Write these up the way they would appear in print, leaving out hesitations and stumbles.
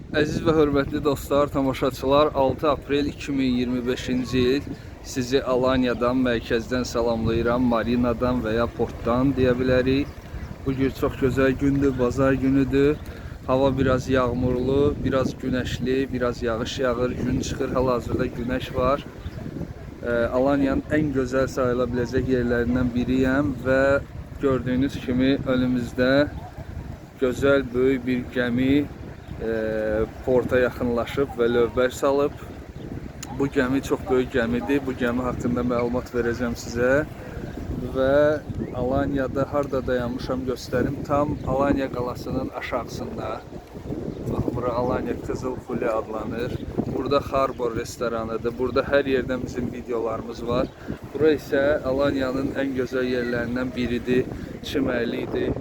Əziz və hörmətli dostlar, tamaşaçılar, 6 aprel 2025-ci il sizi Alanyadan, mərkəzdən salamlayıram, Marinadan və ya portdan deyə bilərik. Bu gün çox gözəl gündür, bazar günüdür. Hava biraz yağmurlu, biraz günəşli, biraz yağış yağır, gün çıxır, hal-hazırda günəş var. Alanyanın ən gözəl sayıla biləcək yerlərindən biriyəm və gördüyünüz kimi önümüzdə gözəl böyük bir gəmi porta yaxınlaşıb və lövbər salıb. Bu gəmi çox böyük gəmidir. Bu gəmi haqqında məlumat verəcəm sizə. Və Alanyada harda dayanmışam göstərim. Tam Alanya qalasının aşağısında. Baxın, bura Alanya Kızıl Kule adlanır. Burada Harbor restoranıdır. Burada hər yerdən bizim videolarımız var. Bura isə Alanyanın ən gözəl yerlərindən biridir. Çimərlikdir.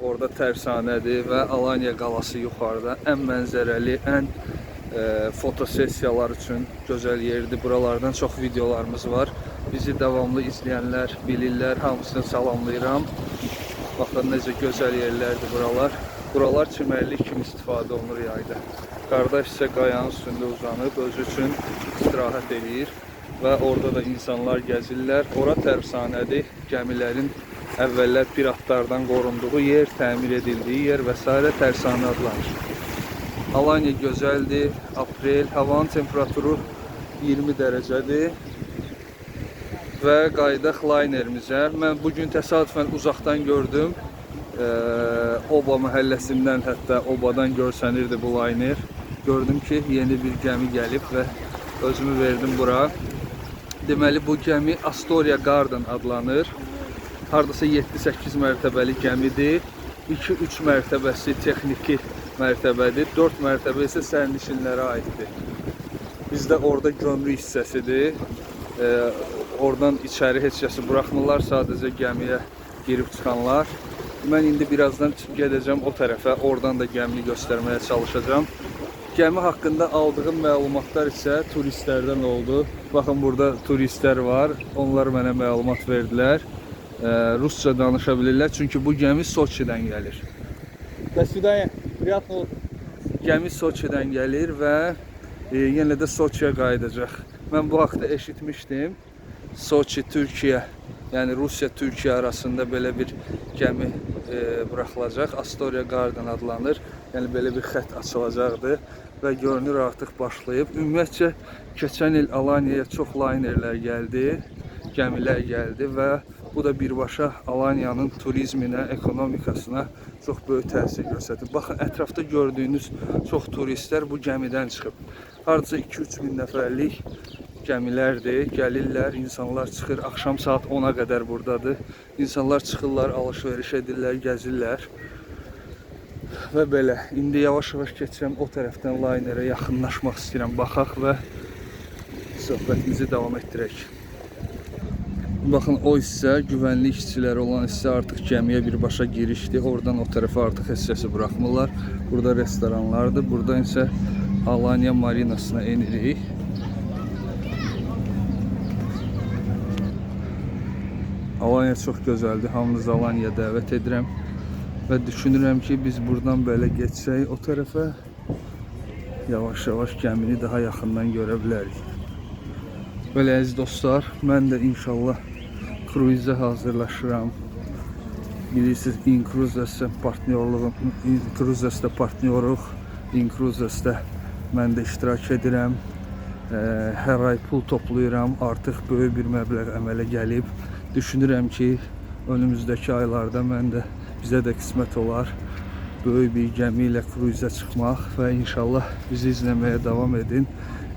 Orada tərsanədir və Alanya qalası yuxarıda ən mənzərəli, ən fotosessiyalar üçün gözəl yerdir. Buralardan çox videolarımız var. Bizi davamlı izləyənlər bilirlər. Hamısını salamlayıram. Baxın necə gözəl yerlərdir buralar. Buralar çimərlik kimi istifadə olunur yayda. Qardaş isə qayanın üstündə uzanıb özü üçün istirahət eləyir və orada da insanlar gəzirlər. Ora tərsanədir. Gəmilərin əvvəllər piratlardan qorunduğu yer, təmir edildiyi yer və sairə tərsanə adlanır. Alanya gözəldir. Aprel havanın temperaturu 20 dərəcədir. Və qayıdaq laynerimizə. Mən bu gün təsadüfən uzaqdan gördüm. Oba məhəlləsindən, hətta Obadan görsənirdi bu layner. Gördüm ki, yeni bir gəmi gəlib və özümü verdim bura. Deməli bu gəmi Astoria Garden adlanır. Hardasa 7-8 mərtəbəli gəmidir. 2-3 mərtəbəsi texniki mərtəbədir. 4 mərtəbə isə sərnişinlərə aiddir. Bizdə orada gömrük hissəsidir. Oradan içəri heç kəsi buraxmırlar, sadəcə gəmiyə girib çıxanlar. Mən indi birazdan gedəcəm o tərəfə, oradan da gəmini göstərməyə çalışacağam. Gəmi haqqında aldığım məlumatlar isə turistlərdən oldu. Baxın, burada turistlər var. Onlar mənə məlumat verdilər. Rusca danışa bilirlər, çünki bu gəmi Soçidən gəlir. До свидания. Приятного. Gəmi Soçidən gəlir və yenə də Soçiyə qayıdacaq. Mən bu haqda eşitmişdim. Soçi, Türkiyə, yəni Rusiya, Türkiyə arasında belə bir gəmi buraxılacaq. Astoria Garden adlanır. Yəni belə bir xətt açılacaqdır və görünür artıq başlayıb. Ümumiyyətcə keçən il Alanyaya çox laynerlər gəldi, gəmilər gəldi və bu da birbaşa Alanyanın turizminə, ekonomikasına çox böyük təsir göstərdi. Baxın, ətrafda gördüyünüz çox turistlər bu gəmidən çıxıb. Hardasa 2-3 min nəfərlik gəmilərdir. Gəlirlər, insanlar çıxır. Axşam saat 10-a qədər buradadır. İnsanlar çıxırlar, alış-veriş edirlər, gəzirlər. Və belə. İndi yavaş-yavaş keçirəm o tərəfdən laynerə yaxınlaşmaq istəyirəm. Baxaq və söhbətimizi davam etdirək. Baxın, o hissə güvənlik işçiləri olan hissə artıq gəmiyə birbaşa girişdir. Oradan o tərəfə artıq heç kəsi buraxmırlar. Burada restoranlardır. Buradan isə Alanya Marinasına enirik. Alanya çox gözəldir. Hamınızı Alanyaya dəvət edirəm. Və düşünürəm ki, biz buradan belə geçsək o tərəfə yavaş-yavaş gəmini daha yaxından görə bilərik. Belə əziz dostlar, mən də inşallah kruizə hazırlaşıram. Bilirsiniz, Incruises partnyorluğum, Incruises'də partnyoruq, Incruises'də mən də iştirak edirəm. Hər ay pul toplayıram, artıq böyük bir məbləğ əmələ gəlib. Düşünürəm ki, önümüzdəki aylarda mən də bizə də qismət olar böyük bir gəmi ilə kruizə çıxmaq və inşallah bizi izləməyə davam edin.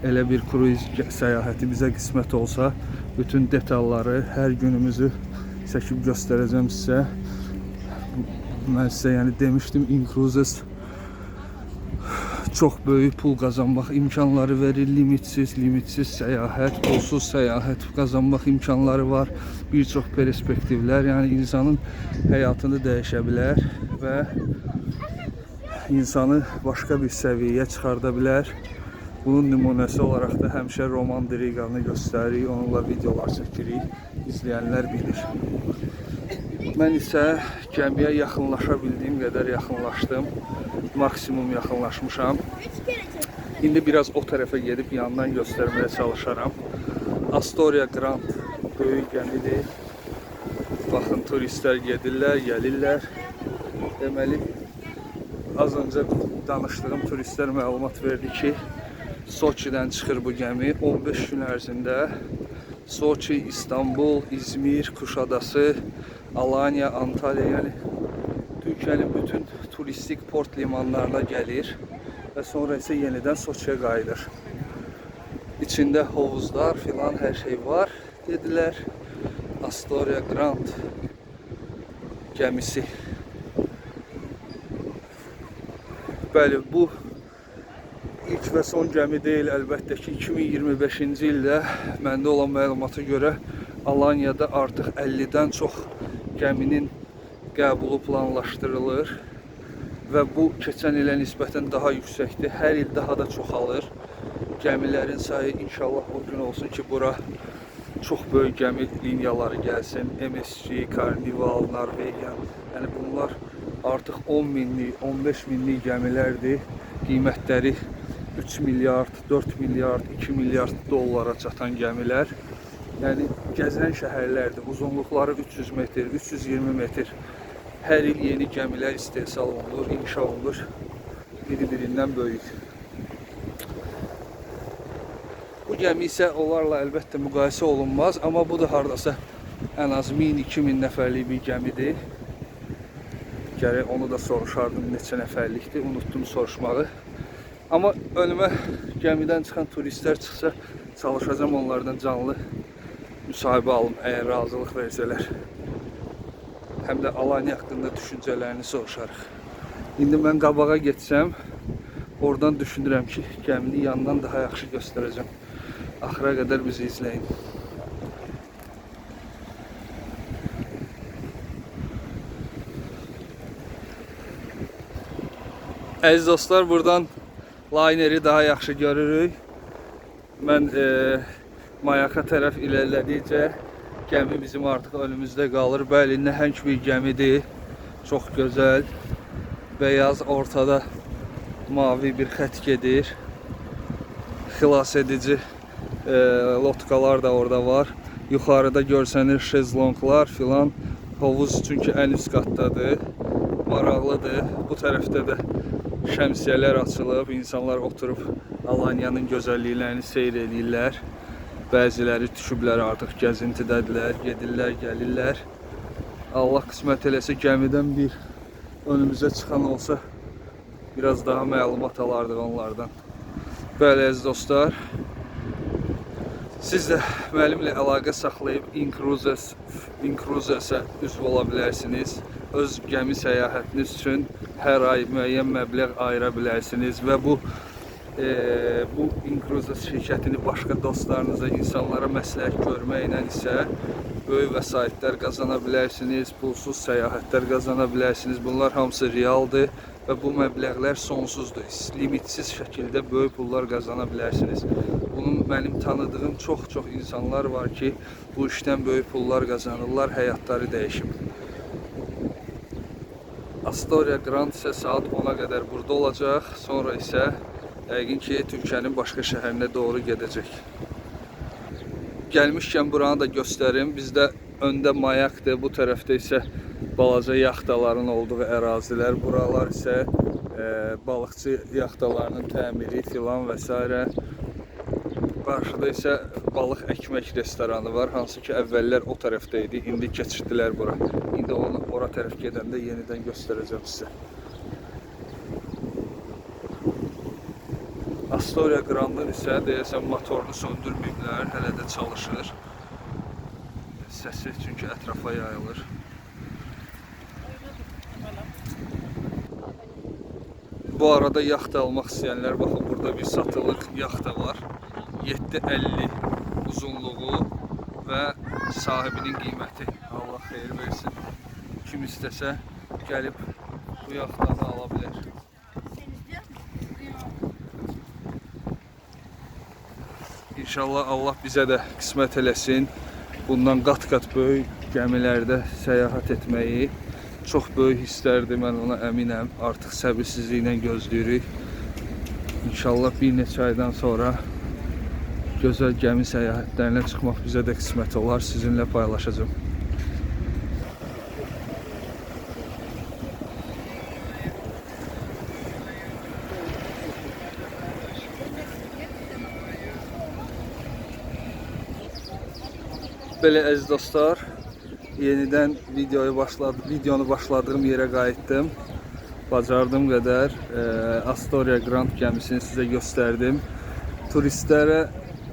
Elə bir kruiz səyahəti bizə qismət olsa, bütün detalları, hər günümüzü çəkib göstərəcəm sizə. Mən sizə yəni demişdim, Incruises çox böyük pul qazanmaq imkanları verir, limitsiz, limitsiz səyahət, pulsuz səyahət qazanmaq imkanları var. Bir çox perspektivlər, yəni insanın həyatını dəyişə bilər və insanı başqa bir səviyyəyə çıxarda bilər. Bunun nümunəsi olaraq da həmişə Roman Driqanı göstəririk, onunla videolar çəkirik, izləyənlər bilir. Mən isə gəmiyə yaxınlaşa bildiyim qədər yaxınlaşdım. Maksimum yaxınlaşmışam. İndi biraz o tərəfə gedib yandan göstərməyə çalışaram. Astoria Grand böyük gəmidir. Baxın, turistlər gedirlər, gəlirlər. Deməli, az öncə danışdığım turistlər məlumat verdi ki, Soçidən çıxır bu gəmi 15 gün ərzində Soçi, İstanbul, İzmir, Kuşadası, Alanya, Antalya, yəni Türkiyənin bütün turistik port limanlarına gəlir və sonra isə yenidən Soçiyə qayıdır. İçində hovuzlar filan hər şey var dedilər. Astoria Grand gəmisi. Bəli, bu ilk və son gəmi deyil əlbəttə ki, 2025-ci ildə məndə olan məlumata görə Alanyada artıq 50-dən çox gəminin qəbulu planlaşdırılır və bu keçən ilə nisbətən daha yüksəkdir. Hər il daha da çoxalır. Gəmilərin sayı inşallah o gün olsun ki, bura çox böyük gəmi liniyaları gəlsin. MSC, Carnival, Norwegian. Yəni bunlar artıq 10 minlik, 15 minlik gəmilərdir. Qiymətləri 3 milyard, 4 milyard, 2 milyard dollara çatan gəmilər. Yəni gəzən şəhərlərdir. Uzunluqları 300 metr, 320 metr. Hər il yeni gəmilər istehsal olunur, inşa olunur. Biri-birindən böyük. Bu gəmi isə onlarla əlbəttə müqayisə olunmaz, amma bu da hardasa ən az 1000-2000 nəfərlik bir gəmidir. Gərək onu da soruşardım neçə nəfərlikdir, unutdum soruşmağı. Amma önümə gəmidən çıxan turistlər çıxsa, çalışacağam onlardan canlı müsahibə alım, əgər razılıq versələr. Həm də Alanya haqqında düşüncələrini soruşarıq. İndi mən qabağa getsəm, oradan düşünürəm ki, gəmini yandan daha yaxşı göstərəcəm. Axıra qədər bizi izləyin. Əziz dostlar, buradan layner'i daha yaxşı görürük. Mən mayaka tərəf irəlilədikcə gəmi bizim artıq önümüzdə qalır. Bəli, nəhəng bir gəmidir. Çox gözəl. Beyaz, ortada mavi bir xət gedir. Xilas edici lotkalar da orada var. Yuxarıda görsənir şezlonglar filan. Hovuz çünki ən üst qatdadır. Maraqlıdır. Bu tərəfdə də şəmsiyələr açılıb, insanlar oturub Alanyanın gözəlliklərini seyr edirlər. Bəziləri düşüblər artıq gəzintidədirlər, gedirlər, gəlirlər. Allah qismət eləsə gəmidən bir önümüzə çıxan olsa biraz daha məlumat alardıq onlardan. Bəli, əziz dostlar, siz də mənimlə əlaqə saxlayıb InCruises-ə üzv ola bilərsiniz. Öz gəmi səyahətiniz üçün hər ay müəyyən məbləğ ayıra bilərsiniz və bu InCruises şirkətini başqa dostlarınıza, insanlara məsləhət görməklə isə böyük vəsaitlər qazana bilərsiniz, pulsuz səyahətlər qazana bilərsiniz. Bunlar hamısı realdır və bu məbləğlər sonsuzdur. Limitsiz şəkildə böyük pullar qazana bilərsiniz. Bunun mənim tanıdığım çox-çox insanlar var ki, bu işdən böyük pullar qazanırlar, həyatları dəyişib. Astoria Grand isə saat 10-a qədər burada olacaq. Sonra isə yəqin ki, Türkiyənin başqa şəhərinə doğru gedəcək. Gəlmişkən buranı da göstərim. Bizdə öndə mayakdır, bu tərəfdə isə balaca yaxtaların olduğu ərazilər. Buralar isə balıqçı yaxtalarının təmiri filan və s. Qarşıda isə balıq əkmək restoranı var, hansı ki əvvəllər o tərəfdə idi, indi keçirdilər bura. İndi onu ora tərəf gedəndə yenidən göstərəcəm sizə. Astoria Grandın isə deyəsən motorunu söndürməyiblər, hələ də çalışır. Səsi çünki ətrafa yayılır. Bu arada yaxta almaq istəyənlər, baxın burada bir satılıq yaxta var. 7,50 uzunluğu və sahibinin qiyməti. Allah xeyir versin. Kim istəsə gəlib bu yaxtanı ala bilər. İnşallah Allah bizə də qismət eləsin. Bundan qat-qat böyük gəmilərdə səyahət etməyi. Çox böyük hisslərdir, mən ona əminəm. Artıq səbirsizliklə gözləyirik. İnşallah bir neçə aydan sonra gözəl gəmi səyahətlərinə çıxmaq bizə də qismət olar. Sizinlə paylaşacağım. Belə əziz dostlar, yenidən videonu başladığım yerə qayıtdım. Bacardığım qədər Astoria Grand gəmisini sizə göstərdim. Turistlərə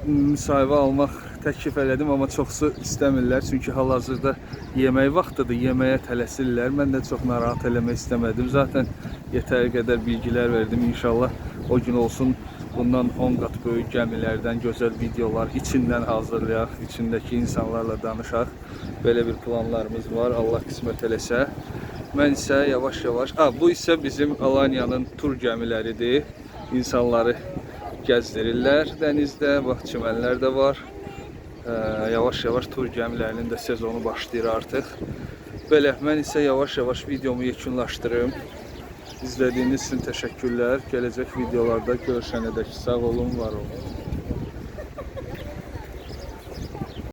müsahibə almaq təklif elədim, amma çoxsu istəmirlər. Çünki hal-hazırda yemək vaxtıdır, yeməyə tələsirlər. Mən də çox narahat eləmək istəmədim. Zaten yetəri qədər bilgilər verdim. İnşallah o gün olsun bundan 10 qat böyük gəmilərdən gözəl videolar içindən hazırlayaq, içindəki insanlarla danışaq. Belə bir planlarımız var. Allah qismət eləsə. Mən isə yavaş-yavaş, bu isə bizim Alaniyanın tur gəmiləridir. İnsanları gəzdirirlər dənizdə, bax çimənlər də var. Yavaş-yavaş tur gəmilərinin də sezonu başlayır artıq. Belə, mən isə yavaş-yavaş videomu yekunlaşdırım. İzlədiyiniz üçün təşəkkürlər. Gələcək videolarda görüşənədək sağ olun, var olun.